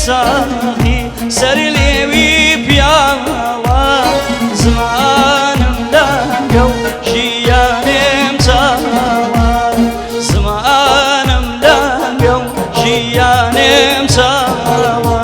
ساقی سەر لێوی پیاڵە زمانم لەنگە و ژیانێم چاڵە زمانم لەنگە و ژیانێم چاڵە.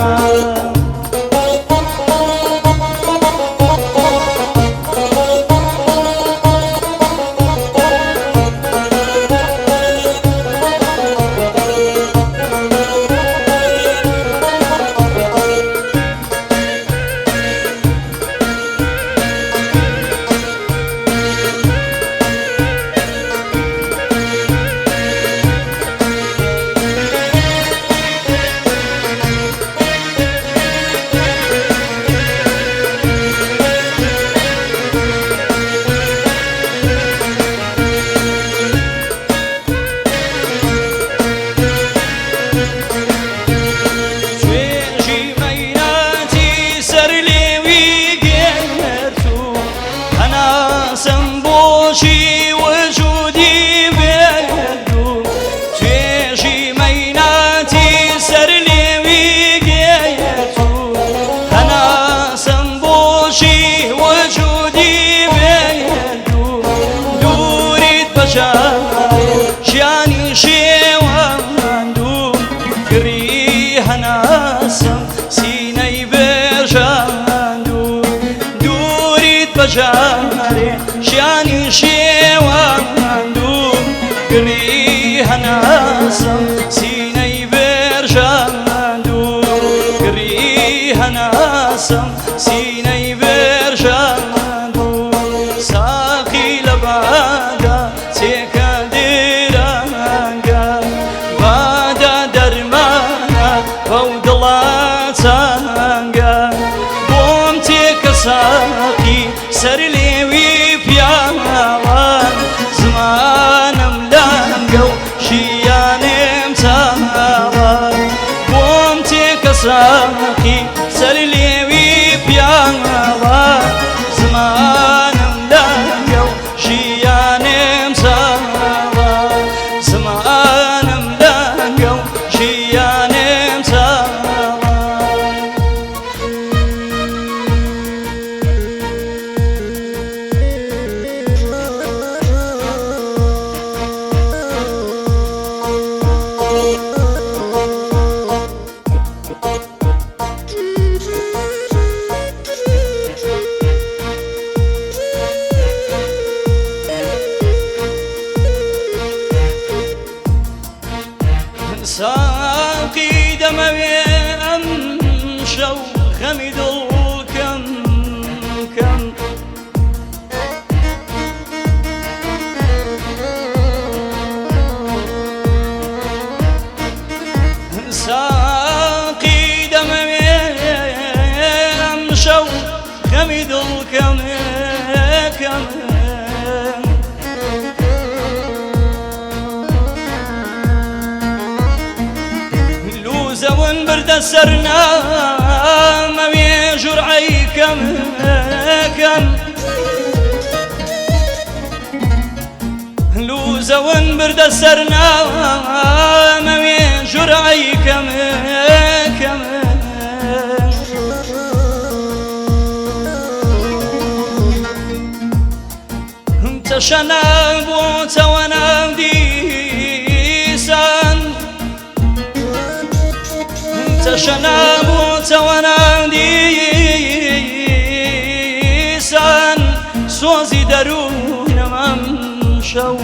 توێژی مەیناتی سەر لێوی گرت و هەناسەم بۆچی وجودی بێت و توێژی مەیناتی سەر لێوی گرت و هەناسەم بۆچی وجودی بێت و دووریت بەجارێ ژیانی شێواندوو گڕی هەناسەم سینەی بێژاندوو دووریت بەجارێ ژیانی شێواندوو گڕی هەناسەم سینەی بێژاندوو گڕی هەناسەم سینەی بێژاندوو ساقی لە بادا تێکە درەنگە بادا دەرمانە بەو دڵە چانگە بۆم تێکە ساقی سەر لێوی پیاوە زمانم لەنگە و ژیانێم چاوە بۆم تێکە ساقی سەر لێوی پیاوە زمانم لەنگە و ژیانێم چاوە زمانم لەنگە و ژیانێم چاوە. ساقی دەمەوێ ئەم شەو خەمی دڵ کەم کەم ساقی دەمەوێ ئەم شەو خەمی دڵ کەم کەم لوزەون بردە سەر نامەوێ ژورعەی کەم کەم لوزەون بردە سەر نامەوێ ژورعەی کەم کەم تەشەنە بۆتەوە ناو دیسان تەشەنە بۆتەوە ناو دیسان سۆزی دەروونم ئەم شەو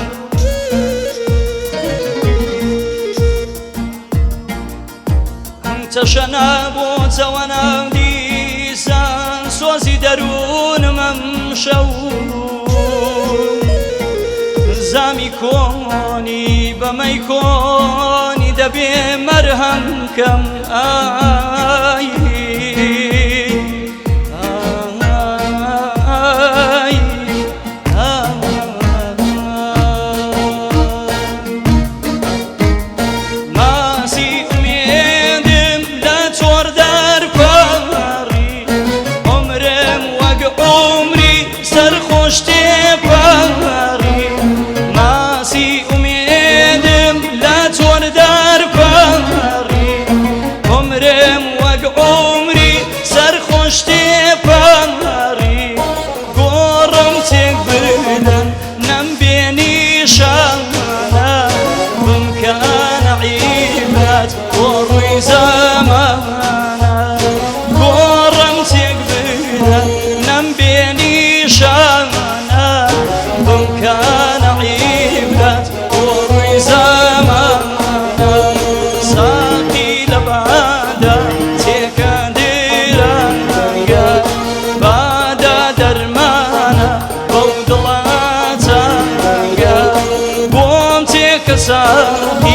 تەشەنە بۆتەوە ناو دیسان سۆزی دەروونم ئەم شەو زامی کۆنی بەمەی کۆنی دەبێ مەرهەم کەم ئای ئای ماسی ئومێدم لە چۆر دەرپەڕی عومرم وەک عومری سەرخۆش تێپەڕی ماسی ئومێدم لە چۆر دەرپەڕی عومرم وەک ساقی.